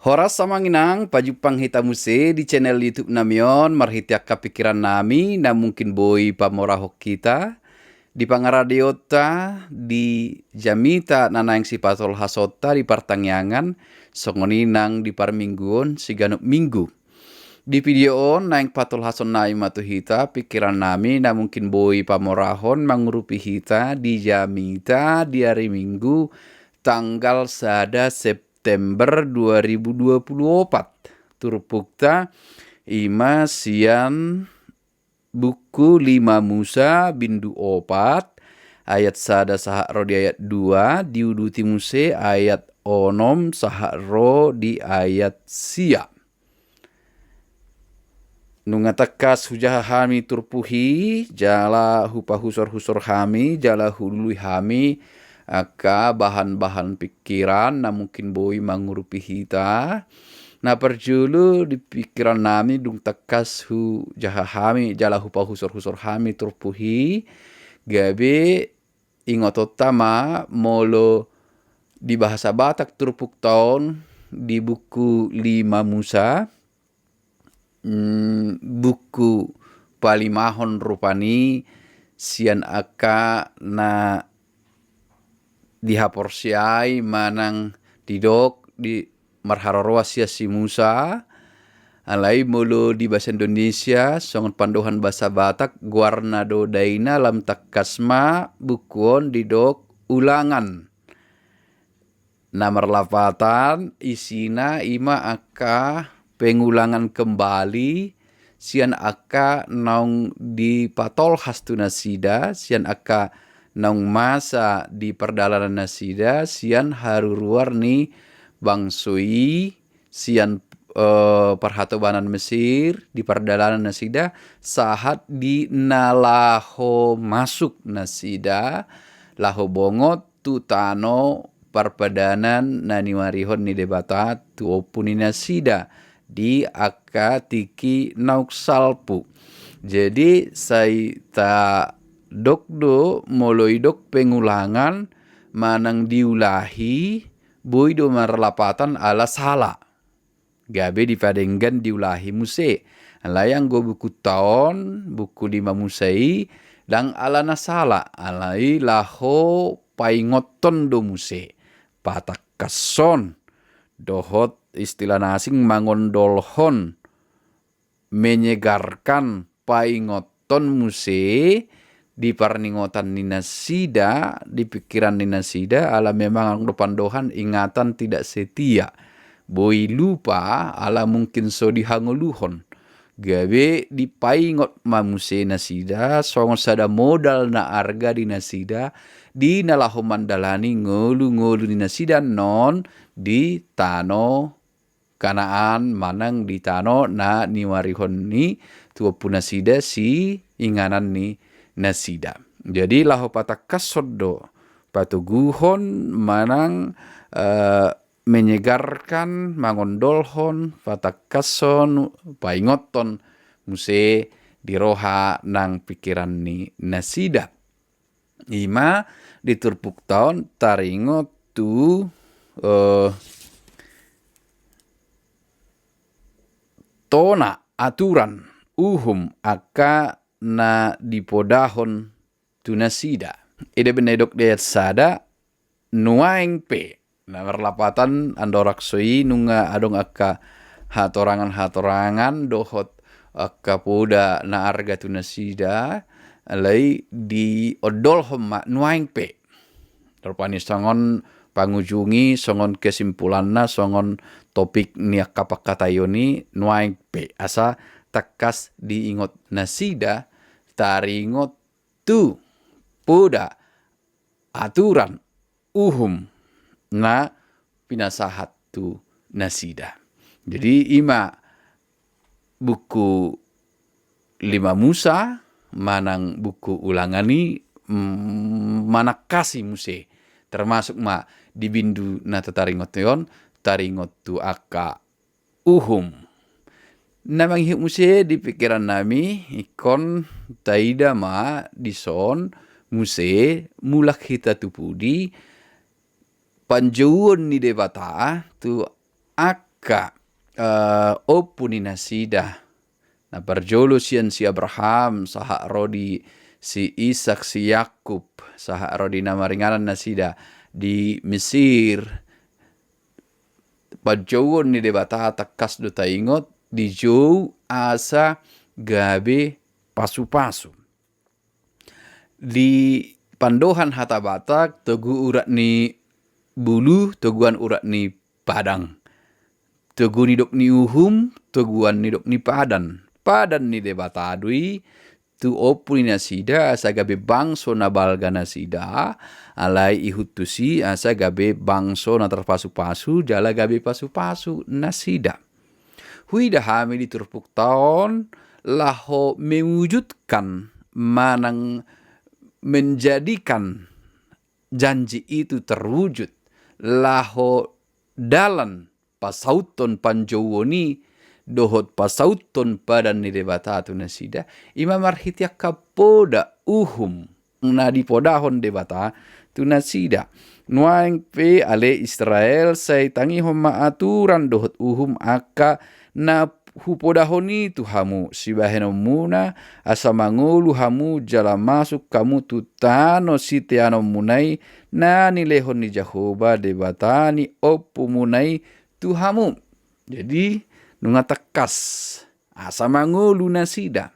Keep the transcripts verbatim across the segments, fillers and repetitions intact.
Horas amang inang, pajumpang hita muse di channel YouTube nami on, marhite angka pikiran nami na mungkin boi pamorahon hita di pangaradeonta, di jamita na naeng sipatolhasonta di partangiangan, songon i nang di parmingguon siganup minggu. Di video on naeng patolhason nami ma tu hita pikiran nami na mungkin boi pamorahon mangurupi hita di jamita di ari Minggu tanggal sada September dua ribu dua puluh opat. Turpukta ima sian buku lima Musa bindu opat ayat sada sahat ro di ayat dua, diuduti muse ayat onom sahat ro di ayat sia. Nunga tangkas hujaha hami turpuk i, jala hupahusorhusor hami, jala hulului hami angka bahan-bahan pikiran na mungkin boi mangurupi hita. Na parjolo di pikiran nami dung tangkas hujaha hami, jala hupahusorhusor hami turpuk i, gabe ingotonta ma molo di bahasa Batak turpukta on di buku lima Musa, mm, buku palimahon rupani sian angka na dihaporseai manang didok di marharoroan sian si Musa. Alai molo di bahasa Indonesia songon pandohan bahasa Batak, goarna do daina, lam tangkas ma buku on didok Ulangan. Na marlapatan isina ima angka pengulangan kembali sian angka naung dipatolhas tu nasida, sian angka naung masa di pardalanan nasida, sian haruruar ni bangso i, sian, eh, parhatobanan Mesir, di pardalanan nasida, sahat di na laho masuk nasida, laho bongot tu tano parpadanan na niuarihon ni Debata tu ompu ni nasida di angka tingki naung salpu. Jadi sai tadok do molo idok pengulangan manang diulahi, boi do marlapatan ala sala. Gabe dipadenggan diulahi muse. Alai anggo bukunta on, buku lima Musa i, ndang ala na sala, alai laho paingothon do muse, patangkashon, dohot istilah na asing mangondolhon, menyegarkan, paingothon muse di parningotan ni nasida, di pikiran ni nasida, ala memang adong do pandohan ingatan tidak setia. Boi lupa ala mungkin so dihangoluhon. Gabe dipaingot ma muse nasida, songon sada modal na arga di nasida, di na laho mandalani ngolungolu ni nasida annon di tano Kanaan manang di tano na niuarihon ni tu ompu nasida siinganan ni nasida. Jadi laho patangkashon do, patoguhon manang, eh, menyegarkan, mangondolhon, patangkashon, paingothon muse di roha nang pikiran ni nasida. Ima di turpukta on taringot tu, eh, tona, aturan, uhum, angka na dipodahon tu nasida. Ida be na didok di ayat sada, nuaeng pe. Na marlapatan andorang so i nunga adong angka hatorangan-hatorangan dohot angka poda na arga tu nasida, alai diondolhon ma nuaeng pe. Rupani songon pangujungi, songon kesimpulanna, songon topik ni angka pangkataion i nuaeng pe. Asa tangkas diingot nasida, taringot tu poda, aturan, uhum na pinasahat tu nasida. Jadi ima buku lima Musa manang buku Ulangan i, mm, manangkasi muse, termasuk ma di bindu na tataringot on, taringot tu angka uhum. Na mangihut muse di pikiran nami, ingkon taida ma dison muse mulak hita tu pudi panjouon ni Debata tu angka angka, eh, ompu ni nasida. Na parjolo sian si Abraham, sahat ro di si Ishak, si Yakub, sahat ro di na maringanan nasida di Mesir. Panjouon ni Debata tangkas do taingot, dijou asa gabe pasu-pasu. Di pandohan hata Batak, togu urat ni bulu, toguan urat ni padang. Togu ni dok ni uhum, toguan ni dok ni padan. Padan ni Debata do i tu ompu ni nasida, asa gabe bangso na balga nasida, alai ihut tusi asa gabe bangso na tarpasu-pasu, jala gabe pasu-pasu nasida. Huida hami di turpukta on laho mewujudkan manang menjadikan janji itu terwujud, laho dalan pasauthon panjouon i dohot pasauthon padan ni Debata tu nasida, i ma marhite angka poda uhum na dipodahon Debata tu nasida. Nuaeng pe ale Israel, sai tangihon ma aturan dohot uhum angka na hupodahon i tu hamu, sibahenonmuna, asa mangolu hamu jala masuk hamu tu tano siteanonmuna i, na nilehon ni Jahowa Debata ni ompumuna i tu hamu. Jadi, nunga tangkas asa mangolu nasida.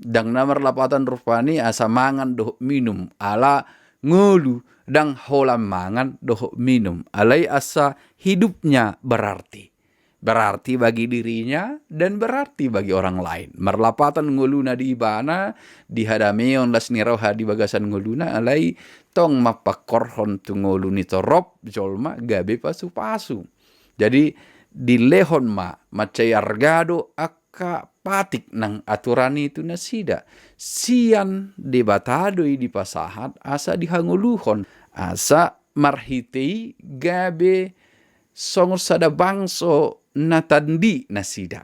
Ndang na marlapatan rupani asa mangan dohot minum, ala ngolu ndang holan mangan dohot minum. Alai asa hidupnya berarti. Berarti bagi dirinya dan berarti bagi orang lain. Marlapatan ngoluna di ibana, dihadameon las ni roha di bagasan ngoluna, alai tong mampangkorhon tu ngolu ni torop jolma gabe pasu-pasu. Jadi, dilehon ma mansai arga do angka patik nang aturan i tu nasida. Sian Debata do i dipasahat asa dihangoluhon, asa marhite i gabe songon sada bangso na tandi nasida.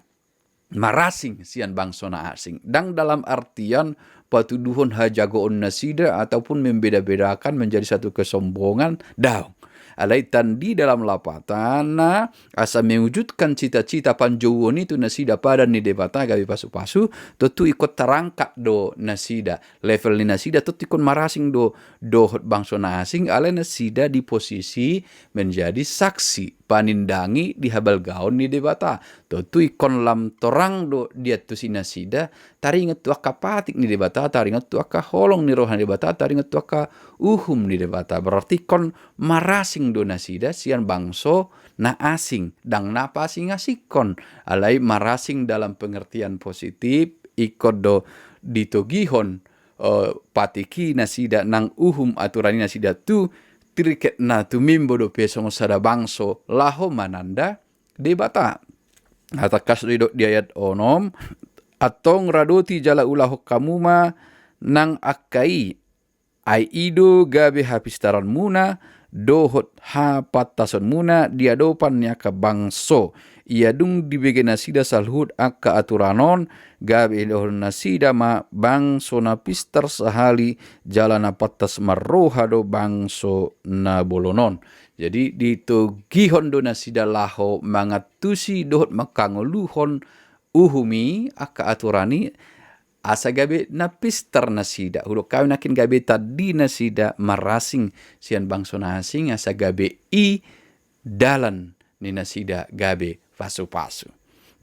Marasing sian bangso na asing. Ndang dalam artian patuduhon hajagoon nasida ataupun membeda-bedakan menjadi satu kesombongan, daong. Alai tandi dalam lapatanna asa mewujudkan cita-cita panjouon i tu nasida padan ni Debata gabe pasu-pasu, tontu ingkon tarangkat do nasida. Level ni nasida tontu ingkon marasing do dohot bangso na asing, alai nasida di posisi menjadi saksi panindangi di habalgaon ni Debata. Tontu ingkon lam torang do diantusi nasida, taringot tu angka patik ni Debata, taringot tu angka holong ni roha ni Debata, taringot tu angka uhum ni Debata. Berarti ingkon marasing do nasida sian bangso na asing. Ndang na paasing-asingkon, alai marasing dalam pengertian positif, ingkon do ditogihon, eh, patik i nasida nang uhum aturan i nasida tu tingkatna tumimbo dope songon sada bangso laho mananda Debata. Tangkas do didok di ayat onom, antong radoti jala ulahon hamu ma nang angka i, ai i do gabe hapistaranmuna dohot hapantasonmuna di adopan ni angka bangso. Ia dung dibege nasida saluhut angka aturan on, gabe didokhon nasida ma bangso na pistar sahali, jala na pantas marroha do bangso na bolon on. Jadi, ditogihon do nasida laho mangantusi dohot manghangoluhon uhum i, angka aturan i, asa gabe na pistar nasida. Hudok hami nangkin gabe tandi nasida marasing sian bangso na asing, asa gabe i dalan ni nasida gabe pasu-pasu.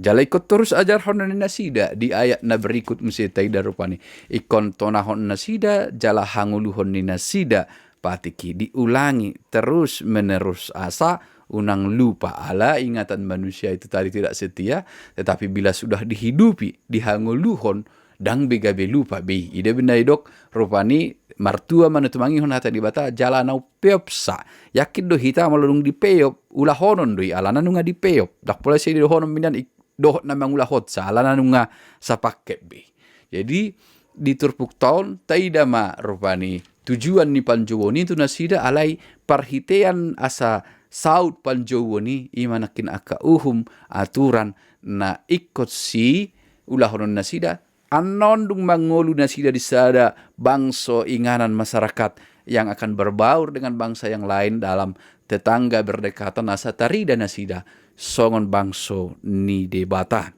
Jala ingkon torus ajarhon ni nasida di ayat na berikut muse taida rupani. Ingkon tonahon nasida, jala hangoluhon ni nasida patik i, diulangi terus menerus asa unang lupa. Ala ingatan manusia itu tadi tidak setia, tetapi bila sudah dihidupi, dihangoluhon, ndang be gabe lupa be i. Ida be na didok rupani, martua ma na tumangihon hata ni Debata jala na umpeopsa. Yakin do hita molo dung dipeop, ulahonon do i alana nunga dipeop. Ndang pola sai didohonon minan i dohot na mangulahonsa alana nunga sapangket be. Jadi, di turpukta on taida ma rupani tujuan ni panjouon i tu nasida, alai parhitean asa saut panjouon i, i ma nangkin angka uhum aturan na ingkon siulahonon nasida, annon dung mangolu nasida di sada bangso inganan masyarakat yang akan berbaur dengan bangsa yang lain dalam tetangga berdekatan, asa tarida nasida songon bangso ni Debata.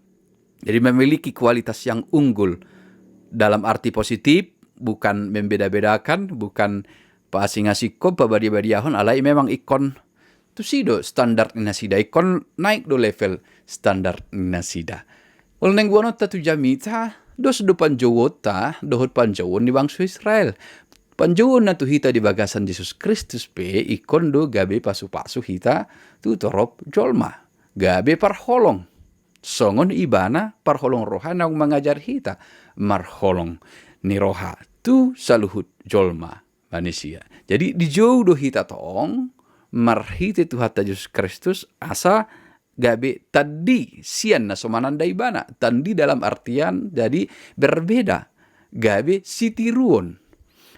Jadi memiliki kualitas yang unggul dalam arti positif, bukan membeda-bedakan, bukan paasing-asingkon, pabadia-badiahon, alai memang ingkon tusi do standar ni nasida, ingkon naik do level standar ni nasida. Olo naeng boanonta tu jamita, dos do panjouonta dohot panjouon ni bangso Israel. Panjouonna tu hita di bagasan Jesus Kristus pe ingkon do gabe pasu-pasu hita tu torop jolma, gabe parholong. Songon Ibana parholong roha naung mangajar hita marholong ni roha tu saluhut jolma manisia. Jadi dijou do hita tong marhite Tuhanta Jesus Kristus asa gabe tandi sian na so mananda Ibana. Tandi dalam artian jadi berbeda, gabe sitiruon.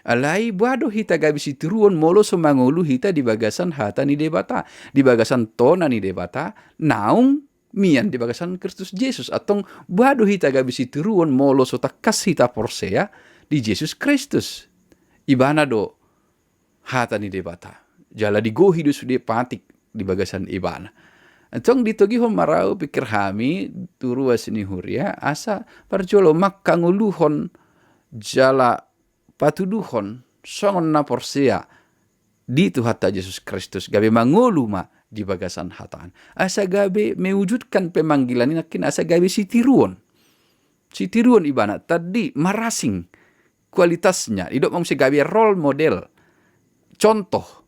Alai boha do hita gabe sitiruon molo so mangolu hita di bagasan hata ni Debata, di bagasan tona ni Debata naung mian di bagasan Kristus Jesus? Antong boha do hita gabe sitiruon molo so tangkas hita porsea di Jesus Kristus? Ibana do hata ni Debata, jala digohi do sude patik di bagasan Ibana. Antong ditogihon ma ra, hupikir hami, tu ruas ni huria, asa parjolo mangkangoluhon jala patuduhon songon na porsea di Tuhanta Jesus Kristus, gabe mangolu ma di bagasan hata an, asa gabe mewujudkan pemanggilan i nangkin, asa gabe sitiruon. Sitiruon Ibana, tandi, marasing kualitasnya, didok ma muse gabe role model, contoh.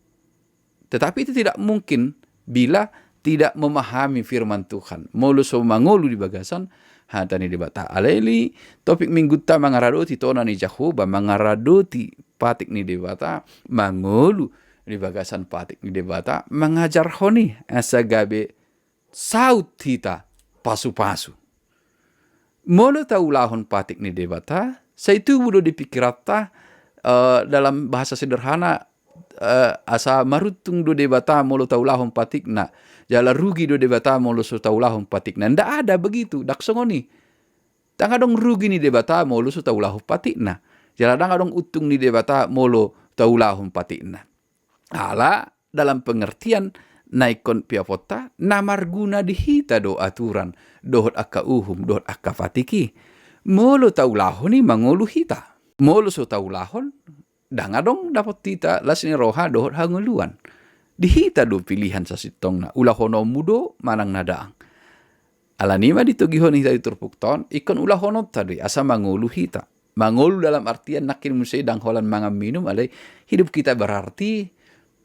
Tetapi itu tidak mungkin bila tidak memahami firman Tuhan. Molo so mangolu di bagasan hata ni Debata. Alai topik minggunta mangaradoti tona ni Jahowa, mangaradoti patik ni Debata, mangolu di bagasan patik ni Debata, mangajarhon i asa gabe saut hita pasu-pasu. Molo taulahon patik ni Debata, sai tubu do di pikiranta, eh, dalam bahasa sederhana, eh, asa maruntung do Debata molo taulahon patikna, jala rugi do Debata molo so taulahon patikna. Ndak ada begitu, ndang songon i. Ndang adong rugi ni Debata molo so taulahon patikna, jala ndang adong untung ni Debata molo taulahon patikna. Ala dalam pengertian na ingkon piaponta, na marguna di hita do aturan dohot angka uhum dohot angka patik i. Molo taulahon i mangolu hita. Molo so taulahon, ndang adong dapot hita las ni roha dohot hangoluan. Di hita do pilihan sasintongna, ulahononmu do manang na ndang. Alani i ma ditogihon hita di turpukta on, ingkon ulahononta do i asa mangolu hita. Mangolu dalam artian nangkin muse ndang holan mangan minum, alai hidup kita berarti,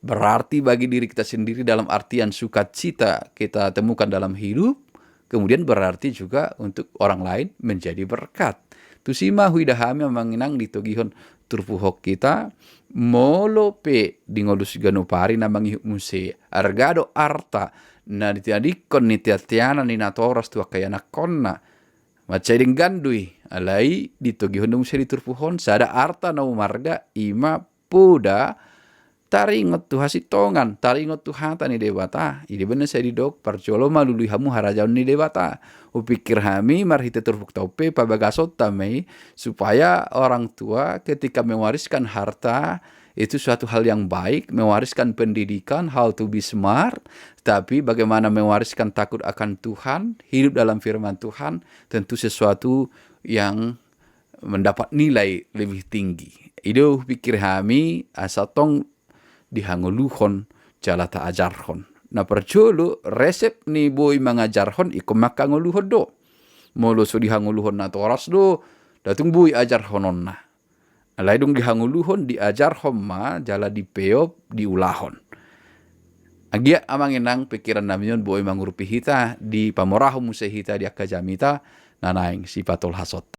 berarti bagi diri kita sendiri dalam artian sukacita kita temukan dalam hidup, kemudian berarti juga untuk orang lain menjadi berkat. Tusi ma huida hami amang inang ditogihon turpuk on hita, molo pe di ngolu siganup ari na mangihut muse, arga dohot arta na ditadingkon ni tiatianan ni natoras tu angka ianakhonna, mansai denggan do i. Alai ditogihon do muse di turpuk on, sada arta na umarga, i ma poda taringot tu hasintongan, taringot tu hata ni Debata. Jadi benar sai didok, parjolo ma lului hamu harajaon ni Debata. Hupikir hami marhite turpukta on pe pabagasonta ma i, supaya orang tua ketika mewariskan harta, itu suatu hal yang baik, mewariskan pendidikan, how to be smart, tapi bagaimana mewariskan takut akan Tuhan, hidup dalam firman Tuhan, tentu sesuatu yang mendapat nilai lebih tinggi. I do hupikir hami asa tong dihangoluhon jala taajarhon. Na parjolo, resep ni boi mangajarhon ingkon mangkangoluhon do. Molo so dihangoluhon natoras do, ndang tung boi ajarhononna. Alai dung dihangoluhon, diajarhon ma jala dipeop, diulahon. Anggiat amang inang pikiran nami on boi mangurupi hita, dipamorahon muse hita di angka jamita na naeng sipatolhasonta.